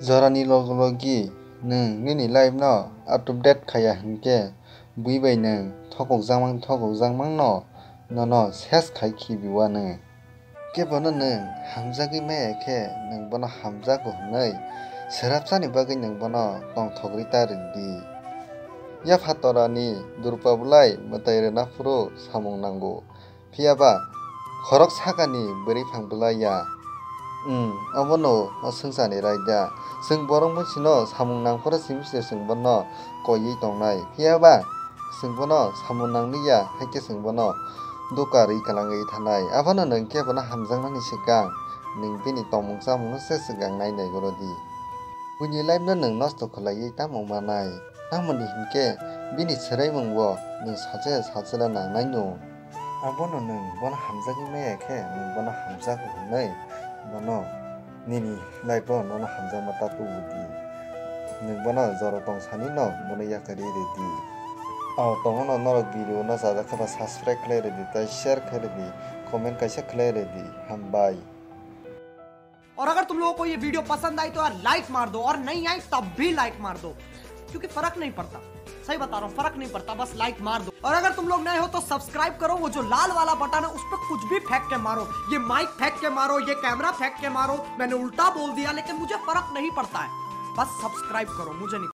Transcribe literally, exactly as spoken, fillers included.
Jorani logi logi nwng nini life no up to date khaiya hinkhe bui bai nwng thokokjakmang thokokjakmang no nono ses khai khibi uanw. Khe bono nwng hamjagwi maya khe nwng bono hamjago hwnwi swrapsani bagwi nwng bono tongthogwi ta rwdi. Yapha torani durpa bwlai mwtai rwna phuru samung nango. Phiya ba khorok sakani bwrwi phang bwlai ya. Wng, obono o swngcharni raida. Chwng borok bwsino samung nangphuru simi se chwng bono koiwi tongnai. Phiya ba chwng bono samung nangli ya, hai khe chwng bono duka rwi kwlangwi thanai. Abono nwng khe bono hamjaknani swkang nwng bini tongmung chamungno se swkang nai nai gorodi. Buini life no nwng nosto khwlaiwi tamo manai? Tamoni hinkhe bini swraimung bo nwng sacha sachana nangnai no. Abono nwng bono hamjagwi maya khe nwng bono hamjago hwnwi bono nini life o nono hamjakma ta tubu di. Nwng bono jora tong sani no bono yakarwi rw di. O tongo no norok video no chajak khe ba subscribe khlai rw di, tei share khlai rw di, comment kaisa khlai rw di. Hambai. और अगर तुम लोगों को ये वीडियो पसंद आई तो यार लाइक मार दो, और नहीं आई तब भी लाइक मार दो, क्योंकि फर्क नहीं पड़ता। सही बता रहा हूँ, फर्क नहीं पड़ता, बस लाइक मार दो। और अगर तुम लोग नए हो तो सब्सक्राइब करो, वो जो लाल वाला बटन है उस पर कुछ भी फेंक के मारो, ये माइक फेंक के मारो, ये कैमरा फेंक के मारो, मैंने उल्टा बोल दिया, लेकिन मुझे फर्क नहीं पड़ता है, बस सब्सक्राइब करो, मुझे नहीं